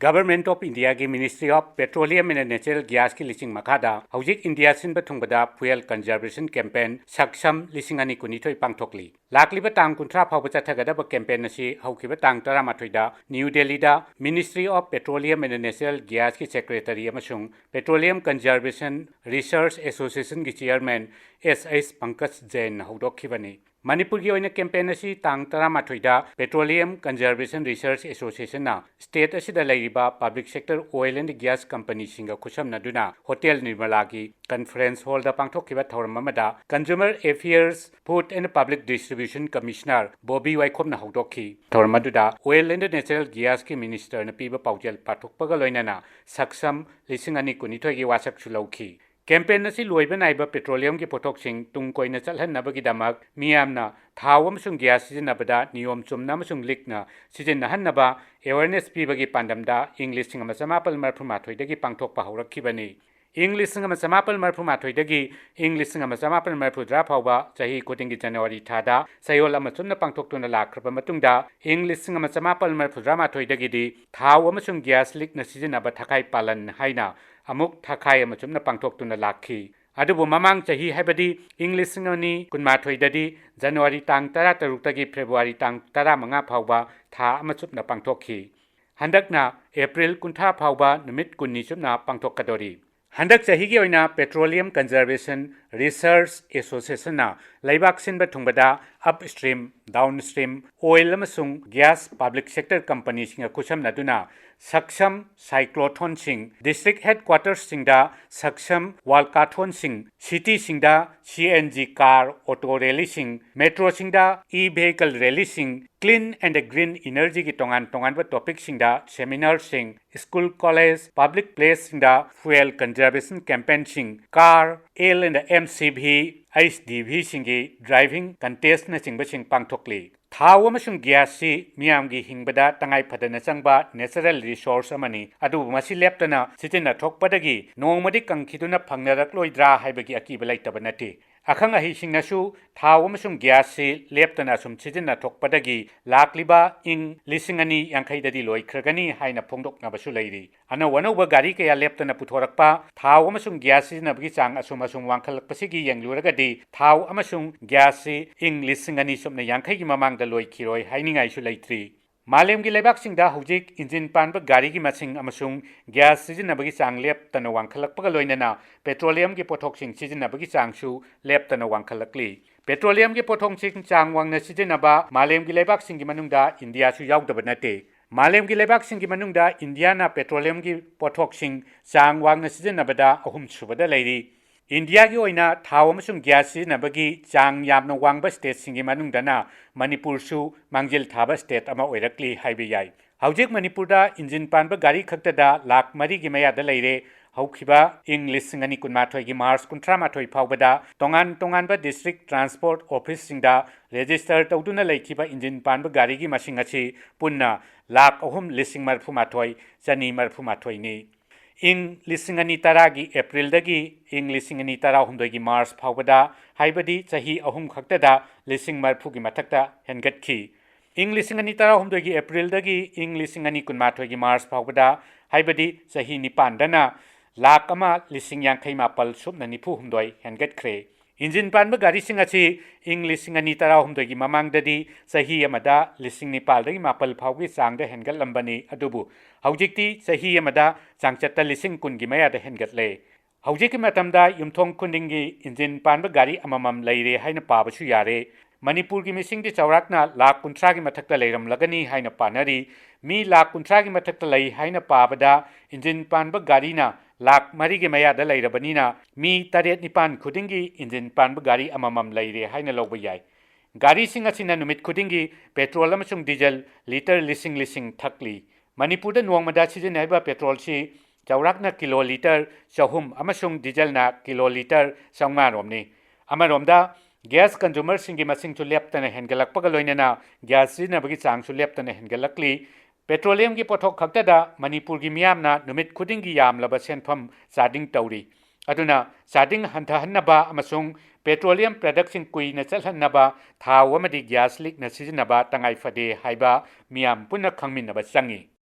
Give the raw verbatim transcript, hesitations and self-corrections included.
Government of India ꯒꯤ Ministry of Petroleum and Natural Gas ꯀꯤ ꯂꯤꯁꯤꯡ ꯃꯈꯥꯗ ꯍꯧꯖꯤꯛ ꯏꯟꯗꯤꯌꯥ ꯁꯤꯟꯕ ꯊꯨꯡꯕꯗ fuel conservation campaign ꯁꯛꯁꯝ ꯂꯤꯁꯤꯡ ꯑꯅꯤ ꯀꯨꯟꯅꯤꯊꯣꯏ ꯄꯥꯡꯊꯣꯛꯂꯤ꯫ ꯂꯥꯛꯂꯤꯕ ꯇꯥꯡ ꯀꯨꯟꯊ꯭ꯔꯥ ꯐꯥꯎꯕ ꯆꯠꯊꯒꯗꯕ campaign ꯑꯁꯤ ꯍꯧꯈꯤꯕ ꯇꯥꯡ ꯇꯔꯥꯃꯥꯊꯣꯏꯗ ꯅ꯭ꯌꯨ ꯗꯦꯜꯂꯤꯗ Ministry of Petroleum and Natural Gas ꯀꯤ Secretary ꯑꯃꯁꯨꯡ Petroleum Conservation Research Association ꯒꯤ Chairman S S Pankaj Jain ꯅ ꯍꯧꯗꯣꯛꯈꯤꯕꯅꯤ꯫ ꯃꯅꯤꯄꯨꯔꯒꯤ ꯑꯣꯏꯅ campaign ꯑꯁꯤ ꯇꯥꯡ ꯇꯔꯥꯃꯥꯊꯣꯏꯗ Petroleum Conservation Research Association ꯅ state ꯑꯁꯤꯗ ꯂꯩꯔꯤꯕ public sector oil and gas company ꯁꯤꯡꯒ ꯈꯨꯠꯁꯝꯅꯗꯨꯅ ꯍꯣꯇꯦꯜ ꯅꯤꯔꯃꯂꯥꯒꯤ conference hall ꯗ ꯄꯥꯡꯊꯣꯛꯈꯤꯕ ꯊꯧꯔꯝ ꯑꯃꯗ Consumer Affairs, Food and Public Distribution Commissioner Bobby ꯋꯥꯏꯈꯣꯝꯅ ꯍꯧꯗꯣꯛꯈꯤ꯫ ꯊꯧꯔꯝ ꯑꯗꯨꯗ Oil and Natural Gas ꯀꯤ Minister ꯅ ꯄꯤꯕ ꯄꯥꯎꯖꯦꯜ ꯄꯥꯊꯣꯛꯄꯒ ꯂꯣꯏꯅꯅ ꯁꯛꯁꯝ ꯂꯤꯁꯤꯡ ꯑꯅꯤ ꯀꯨꯟꯅꯤꯊꯣꯏꯒꯤ ꯋꯥꯁꯛꯁꯨ ꯂꯧꯈꯤ꯫ Campaign ꯑꯁꯤ ꯂꯣꯏꯕ ꯅꯥꯏꯕ petroleum ꯒꯤ ꯄꯣꯠꯊꯣꯛꯁꯤꯡ ꯇꯨꯡ ꯀꯣꯏꯅ ꯆꯠꯍꯟꯅꯕꯒꯤꯗꯃꯛ ꯃꯤꯌꯥꯝꯅ ꯊꯥꯎ ꯑꯃꯁꯨꯡ gas ꯁꯤꯖꯤꯟꯅꯕꯗ ꯅꯤꯌꯣꯝ ꯆꯨꯝꯅ ꯑꯃꯁꯨꯡ ꯂꯤꯛꯅ ꯁꯤꯖꯤꯟꯅꯍꯟꯅꯕ awareness ꯄꯤꯕꯒꯤ ꯄꯥꯟꯗꯝꯗ ꯏꯪ ꯂꯤꯁꯤꯡ ꯑꯃ ꯆꯃꯥꯄꯜ ꯃꯔꯤꯐꯨ ꯃꯥꯊꯣꯏꯗꯒꯤ ꯄꯥꯡꯊꯣꯛꯄ ꯍꯧꯔꯛꯈꯤꯕꯅꯤ꯫ ꯏꯪ ꯂꯤꯁꯤꯡ ꯑꯃ ꯆꯃꯥꯄꯜ ꯃꯔꯤꯐꯨ ꯃꯥꯊꯣꯏꯗꯒꯤ ꯏꯪ ꯂꯤꯁꯤꯡ ꯑꯃ ꯆꯃꯥꯄꯜ ꯃꯔꯤꯐꯨ ꯇꯔꯥ ꯐꯥꯎꯕ ꯆꯍꯤ ꯈꯨꯗꯤꯡꯒꯤ January ꯊꯥꯗ ꯆꯌꯣꯜ ꯑꯃ ꯆꯨꯝꯅ ꯄꯥꯡꯊꯣꯛꯇꯨꯅ ꯂꯥꯛꯈ꯭ꯔꯕ ꯃꯇꯨꯡꯗ, ꯏꯪ ꯂꯤꯁꯤꯡ ꯑꯃ ꯆꯃꯥꯄꯜ ꯃꯔꯤꯐꯨ ꯇꯔꯥꯃꯥꯊꯣꯏꯗꯒꯤꯗꯤ ꯊꯥꯎ ꯑꯃꯁꯨꯡ gas ꯂꯤꯛꯅ ꯁꯤꯖꯤꯟꯅꯕ ꯊꯈꯥꯏ ꯄꯥꯂꯟ ꯍꯥꯏꯅ ꯑꯃꯨꯛ ꯊꯈꯥꯏ ꯑꯃ ꯆꯨꯝꯅ ꯄꯥꯡꯊꯣꯛꯇꯨꯅ ꯂꯥꯛꯈꯤ꯫ ꯑꯗꯨꯕꯨ ꯃꯃꯥꯡ ꯆꯍꯤ, ꯍꯥꯏꯕꯗꯤ ꯏꯪ ꯂꯤꯁꯤꯡ ꯑꯅꯤ ꯀꯨꯟꯃꯥꯊꯣꯏꯗꯗꯤ January ꯇꯥꯡ ꯇꯔꯥꯇꯔꯨꯛꯇꯒꯤ February ꯇꯥꯡ ꯇꯔꯥꯃꯉꯥ ꯐꯥꯎꯕ ꯊꯥ ꯑꯃ ꯆꯨꯞꯅ ꯄꯥꯡꯊꯣꯛꯈꯤ꯫ ꯍꯟꯗꯛꯅ April ꯀꯨꯟꯊ꯭ꯔꯥ ꯐꯥꯎꯕ ꯅꯨꯃꯤꯠ ꯀꯨꯟꯅꯤ ꯆꯨꯞꯅ ꯄꯥꯡꯊꯣꯛꯀꯗꯧꯔꯤ꯫ ꯍꯟꯗꯛ ꯆꯍꯤꯒꯤ ꯑꯣꯏꯅ Petroleum Conservation Research Association ꯅ ꯂꯩꯕꯥꯛ ꯁꯤꯟꯕ ꯊꯨꯡꯕꯗ upstream, downstream oil ꯑꯃꯁꯨꯡ gas public sector company ꯁꯤꯡꯒ ꯈꯨꯠꯁꯝꯅꯗꯨꯅ ꯁꯛꯁꯝ cyclotron ꯁꯤꯡ, district headquarters ꯁꯤꯡꯗ ꯁꯛꯁꯝ walkathon ꯁꯤꯡ, city ꯁꯤꯡꯗ C N G car, auto rally ꯁꯤꯡ, metro ꯁꯤꯡꯗ e-vehicle rally ꯁꯤꯡ, clean and green energy ꯒꯤ ꯇꯣꯉꯥꯟ ꯇꯣꯉꯥꯟꯕ topic ꯁꯤꯡꯗ seminar ꯁꯤꯡ, school, college, public place ꯁꯤꯡꯗ fuel conservation campaign ꯁꯤꯡ, car, L and M C V, H D V ꯁꯤꯡꯒꯤ driving contest ꯅꯆꯤꯡꯕꯁꯤꯡ ꯄꯥꯡꯊꯣꯛꯂꯤ꯫ ꯊꯥꯎ ꯑꯃꯁꯨꯡ gas ꯁꯤ ꯃꯤꯌꯥꯝꯒꯤ ꯍꯤꯡꯕꯗ ꯇꯉꯥꯏ ꯐꯗꯅ ꯆꯪꯕ natural resource ꯑꯃꯅꯤ, ꯑꯗꯨꯕꯨ ꯃꯁꯤ ꯂꯦꯞꯇꯅ ꯁꯤꯖꯤꯟꯅꯊꯣꯛꯄꯗꯒꯤ ꯅꯣꯡꯃꯗꯤ ꯀꯪꯈꯤꯗꯨꯅ ꯐꯪꯅꯔꯛꯂꯣꯏꯗ꯭ꯔꯥ ꯍꯥꯏꯕꯒꯤ ꯑꯀꯤꯕ ꯂꯩꯇꯕ ꯅꯠꯇꯦ꯫ ꯑꯈꯪ ꯑꯍꯩꯁꯤꯡꯅꯁꯨ ꯊꯥꯎ ꯑꯃꯁꯨꯡ ꯒ꯭ꯌꯥꯁꯁꯤ ꯂꯦꯞꯇꯅ ꯑꯁꯨꯝ ꯁꯤꯖꯤꯟꯅꯊꯣꯛꯄꯗꯒꯤ ꯂꯥꯛꯂꯤꯕ ꯏꯪ ꯂꯤꯁꯤꯡ ꯑꯅꯤ ꯌꯥꯡꯈꯩꯗꯗꯤ ꯂꯣꯏꯈ꯭ꯔꯒꯅꯤ ꯍꯥꯏꯅ ꯐꯣꯡꯗꯣꯛꯅꯕꯁꯨ ꯂꯩꯔꯤ꯫ ꯑꯅꯧ ꯑꯅꯧꯕ ꯒꯥꯔꯤ ꯀꯌꯥ ꯂꯦꯞꯇꯅ ꯄꯨꯊꯣꯔꯛꯄ, ꯊꯥꯎ ꯑꯃꯁꯨꯡ ꯒ꯭ꯌꯥꯁ ꯁꯤꯖꯤꯟꯅꯕꯒꯤ ꯆꯥꯡ ꯑꯁꯨꯝ ꯑꯁꯨꯝ ꯋꯥꯡꯈꯠꯂꯛꯄꯁꯤꯒꯤ ꯌꯦꯡꯂꯨꯔꯒꯗꯤ ꯊꯥꯎ ꯑꯃꯁꯨꯡ ꯒ꯭ꯌꯥꯁꯁꯤ ꯏꯪ ꯂꯤꯁꯤꯡ ꯑꯅꯤ ꯁꯨꯞꯅ ꯌꯥꯡꯈꯩꯒꯤ ꯃꯃꯥꯡꯗ ꯂꯣꯏꯈꯤꯔꯣꯏ ꯍꯥꯏꯅꯤꯡꯉꯥꯏꯁꯨ ꯂꯩꯇ꯭ꯔꯤ꯫ ꯃꯥꯂꯦꯝꯒꯤ ꯂꯩꯕꯥꯛꯁꯤꯡꯗ ꯍꯧꯖꯤꯛ ꯏꯟꯖꯤꯟ ꯄꯥꯟꯕ ꯒꯥꯔꯤꯒꯤ ꯃꯁꯤꯡ ꯑꯃꯁꯨꯡ ꯒ꯭ꯌꯥꯁ ꯁꯤꯖꯤꯟꯅꯕꯒꯤ ꯆꯥꯡ ꯂꯦꯞꯇꯅ ꯋꯥꯡꯈꯠꯂꯛꯄꯒ ꯂꯣꯏꯅꯅ ꯄꯦꯇ꯭ꯔꯣꯂꯤꯌꯝꯒꯤ ꯄꯣꯠꯊꯣꯛꯁꯤꯡ ꯁꯤꯖꯤꯟꯅꯕꯒꯤ ꯆꯥꯡꯁꯨ ꯂꯦꯞꯇꯅ ꯋꯥꯡꯈꯠꯂꯛꯂꯤ꯫ ꯄꯦꯇ꯭ꯔꯣꯂꯤꯌꯝꯒꯤ ꯄꯣꯠꯊꯣꯛꯁꯤꯡ ꯆꯥꯡ ꯋꯥꯡꯅ ꯁꯤꯖꯤꯟꯅꯕ ꯃꯥꯂꯦꯝꯒꯤ ꯂꯩꯕꯥꯛꯁꯤꯡꯒꯤ ꯃꯅꯨꯡꯗ ꯏꯟꯗꯤꯌꯥꯁꯨ ꯌꯥꯎꯗꯕ ꯅꯠꯇꯦ꯫ ꯃꯥꯂꯦꯝꯒꯤ ꯂꯩꯕꯥꯛꯁꯤꯡꯒꯤ ꯃꯅꯨꯡꯗ ꯏꯟꯗꯤꯌꯥꯅ ꯄꯦꯇ꯭ꯔꯣꯂꯤꯌꯝꯒꯤ ꯄꯣꯠꯊꯣꯛꯁꯤꯡ ꯆꯥꯡ ꯋꯥꯡꯅ ꯁꯤꯖꯤꯟꯅꯕꯗ ꯑꯍꯨꯝꯁꯨꯕꯗ ꯂꯩꯔꯤ꯫ ꯏꯟꯗꯤꯌꯥꯒꯤ ꯑꯣꯏꯅ ꯊꯥꯎ ꯑꯃꯁꯨꯡ ꯒ꯭ꯌꯥꯁ ꯁꯤꯖꯤꯟꯅꯕꯒꯤ ꯆꯥꯡ ꯌꯥꯝꯅ ꯋꯥꯡꯕ ꯁ꯭ꯇꯦꯠꯁꯤꯡꯒꯤ ꯃꯅꯨꯡꯗꯅ ꯃꯅꯤꯄꯨꯔꯁꯨ ꯃꯥꯡꯖꯤꯜ ꯊꯥꯕ ꯁ꯭ꯇꯦꯠ ꯑꯃ ꯑꯣꯏꯔꯛꯂꯤ ꯍꯥꯏꯕ ꯌꯥꯏ꯫ ꯍꯧꯖꯤꯛ ꯃꯅꯤꯄꯨꯔꯗ ꯏꯟꯖꯤꯟ ꯄꯥꯟꯕ ꯒꯥꯔꯤ ꯈꯛꯇꯗ ꯂꯥꯈ ꯃꯔꯤꯒꯤ ꯃꯌꯥꯗ ꯂꯩꯔꯦ꯫ ꯍꯧꯈꯤꯕ ꯏꯪ ꯂꯤꯁꯤꯡ ꯑꯅꯤ ꯀꯨꯟꯃꯥꯊꯣꯏꯒꯤ ꯃꯥꯔꯆ ꯀꯨꯟꯊ꯭ꯔꯥ ꯃꯥꯊꯣꯏ ꯐꯥꯎꯕꯗ ꯇꯣꯉꯥꯟ ꯇꯣꯉꯥꯟꯕ ꯗꯤꯁꯇ꯭ꯔꯤꯛ ꯇ꯭ꯔꯥꯟꯁꯄꯣꯔꯠ ꯑꯣꯐꯤꯁꯁꯤꯡꯗ ꯔꯦꯖꯤꯁꯇꯔ ꯇꯧꯗꯨꯅ ꯂꯩꯈꯤꯕ ꯏꯟꯖꯤꯟ ꯄꯥꯟꯕ ꯒꯥꯔꯤꯒꯤ ꯃꯁꯤꯡ ꯑꯁꯤ ꯄꯨꯟꯅ ꯂꯥꯈ ꯑꯍꯨꯝ ꯂꯤꯁꯤꯡ ꯃꯔꯤꯐꯨ ꯃꯥꯊꯣꯏ ꯆꯅꯤ ꯃꯔꯤꯐꯨ ꯃꯥꯊꯣꯏꯅꯤ꯫ ꯏꯪ ꯂꯤꯁꯤꯡ ꯑꯅꯤ ꯇꯔꯥꯒꯤ ꯑꯦꯄ꯭ꯔꯤꯜꯗꯒꯤ ꯏꯪ ꯂꯤꯁꯤꯡ ꯑꯅꯤ ꯇꯔꯥꯍꯨꯝꯗꯣꯏꯒꯤ ꯃꯥꯔꯆ ꯐꯥꯎꯕꯗ, ꯍꯥꯏꯕꯗꯤ ꯆꯍꯤ ꯑꯍꯨꯝ ꯈꯛꯇꯗ ꯂꯤꯁꯤꯡ ꯃꯔꯤꯐꯨꯒꯤ ꯃꯊꯛꯇ ꯍꯦꯟꯒꯠꯈꯤ꯫ ꯏꯪ ꯂꯤꯁꯤꯡ ꯑꯅꯤ ꯇꯔꯥꯍꯨꯝꯗꯣꯏꯒꯤ ꯑꯦꯄ꯭ꯔꯤꯜꯗꯒꯤ ꯏꯪ ꯂꯤꯁꯤꯡ ꯑꯅꯤ ꯀꯨꯟꯃꯥꯊꯣꯏꯒꯤ ꯃꯥꯔꯆ ꯐꯥꯎꯕꯗ, ꯍꯥꯏꯕꯗꯤ ꯆꯍꯤ ꯅꯤꯄꯥꯟꯗꯅ ꯂꯥꯈ ꯑꯃ ꯂꯤꯁꯤꯡ ꯌꯥꯡꯈꯩ ꯃꯥꯄꯜ ꯁꯨꯞꯅ ꯅꯤꯐꯨ ꯍꯨꯝꯗꯣꯏ ꯍꯦꯟꯒꯠꯈ꯭ꯔꯦ꯫ ꯏꯟꯖꯤꯟ ꯄꯥꯟꯕ ꯒꯥꯔꯤꯁꯤꯡ ꯑꯁꯤ ꯏꯪ ꯂꯤꯁꯤꯡ ꯑꯅꯤ ꯇꯔꯥꯍꯨꯝꯗꯣꯏꯒꯤ ꯃꯃꯥꯡꯗꯗꯤ ꯆꯍꯤ ꯑꯃꯗ ꯂꯤꯁꯤꯡ ꯅꯤꯄꯥꯜꯗꯒꯤ ꯃꯥꯄꯜ ꯐꯥꯎꯒꯤ ꯆꯥꯡꯗ ꯍꯦꯟꯒꯠꯂꯝꯕꯅꯤ, ꯑꯗꯨꯕꯨ ꯍꯧꯖꯤꯛꯇꯤ ꯆꯍꯤ ꯑꯃꯗ ꯆꯥꯡꯆꯠꯇ ꯂꯤꯁꯤꯡ ꯀꯨꯟꯒꯤ ꯃꯌꯥꯗ ꯍꯦꯟꯒꯠꯂꯦ꯫ ꯍꯧꯖꯤꯛꯀꯤ ꯃꯇꯝꯗ ꯌꯨꯝꯊꯣꯡ ꯈꯨꯗꯤꯡꯒꯤ ꯏꯟꯖꯤꯟ ꯄꯥꯟꯕ ꯒꯥꯔꯤ ꯑꯃꯃꯝ ꯂꯩꯔꯦ ꯍꯥꯏꯅ ꯄꯥꯕꯁꯨ ꯌꯥꯔꯦ꯫ ꯃꯅꯤꯄꯨꯔꯒꯤ ꯃꯤꯁꯤꯡꯗꯤ ꯆꯥꯎꯔꯥꯛꯅ ꯂꯥꯈ ꯀꯨꯟꯊ꯭ꯔꯥꯒꯤ ꯃꯊꯛꯇ ꯂꯩꯔꯝꯂꯒꯅꯤ ꯍꯥꯏꯅ ꯄꯥꯅꯔꯤ꯫ ꯃꯤ ꯂꯥꯈ ꯀꯨꯟꯊ꯭ꯔꯥꯒꯤ ꯃꯊꯛꯇ ꯂꯩ ꯍꯥꯏꯅ ꯄꯥꯕꯗ ꯏꯟꯖꯤꯟ ꯄꯥꯟꯕ ꯒꯥꯔꯤꯅ ꯂꯥꯈ ꯃꯔꯤꯒꯤ ꯃꯌꯥꯗ ꯂꯩꯔꯕꯅꯤꯅ ꯃꯤ ꯇꯔꯦꯠ ꯅꯤꯄꯥꯟ ꯈꯨꯗꯤꯡꯒꯤ ꯏꯟꯖꯤꯟ ꯄꯥꯟꯕ ꯒꯥꯔꯤ ꯑꯃꯃꯝ ꯂꯩꯔꯦ ꯍꯥꯏꯅ ꯂꯧꯕ ꯌꯥꯏ꯫ ꯒꯥꯔꯤꯁꯤꯡ ꯑꯁꯤꯅ ꯅꯨꯃꯤꯠ ꯈꯨꯗꯤꯡꯒꯤ ꯄꯦꯇ꯭ꯔꯣꯜ ꯑꯃꯁꯨꯡ ꯗꯤꯖꯜ ꯂꯤꯇꯔ ꯂꯤꯁꯤꯡ ꯂꯤꯁꯤꯡ ꯊꯛꯂꯤ꯫ ꯃꯅꯤꯄꯨꯔꯗ ꯅꯣꯡꯃꯗ ꯁꯤꯖꯤꯟꯅꯔꯤꯕ ꯄꯦꯇ꯭ꯔꯣꯜꯁꯤ ꯆꯥꯎꯔꯥꯛꯅ ꯀꯤꯂꯣ ꯂꯤꯇꯔ ꯆꯍꯨꯝ ꯑꯃꯁꯨꯡ ꯗꯤꯖꯜꯅ ꯀꯤꯂꯣ ꯂꯤꯇꯔ ꯆꯥꯝꯃꯉꯥ ꯔꯣꯝꯅꯤ꯫ ꯑꯃꯔꯣꯝꯗ, ꯒ꯭ꯌꯥꯁ ꯀꯟꯖꯨꯃꯔꯁꯤꯡꯒꯤ ꯃꯁꯤꯡꯁꯨ ꯂꯦꯞꯇꯅ ꯍꯦꯟꯒꯠꯂꯛꯄꯒ ꯂꯣꯏꯅꯅ ꯒ꯭ꯌꯥꯁ ꯁꯤꯖꯤꯟꯅꯕꯒꯤ ꯆꯥꯡꯁꯨ ꯂꯦꯞꯇꯅ ꯍꯦꯟꯒꯠꯂꯛꯂꯤ꯫ ꯄꯦꯇ꯭ꯔꯣꯂꯤꯌꯝꯒꯤ ꯄꯣꯠꯊꯣꯛ ꯈꯛꯇꯗ ꯃꯅꯤꯄꯨꯔꯒꯤ ꯃꯤꯌꯥꯝꯅ ꯅꯨꯃꯤꯠ ꯈꯨꯗꯤꯡꯒꯤ ꯌꯥꯝꯂꯕ ꯁꯦꯟꯐꯝ ꯆꯥꯗꯤꯡ ꯇꯧꯔꯤ꯫ ꯑꯗꯨꯅ ꯆꯥꯗꯤꯡ ꯍꯟꯊꯍꯟꯅꯕ ꯑꯃꯁꯨꯡ Petroleum productꯁꯤꯡ ꯀꯨꯏꯅ ꯆꯠꯍꯟꯅꯕ ꯊꯥꯎ ꯑꯃꯗꯤ gas ꯂꯤꯛꯅ ꯁꯤꯖꯤꯟꯅꯕ ꯇꯉꯥꯏ ꯐꯗꯦ ꯍꯥꯏꯕ ꯃꯤꯌꯥꯝ ꯄꯨꯟꯅ ꯈꯪꯃꯤꯟꯅꯕ ꯆꯪꯏ꯫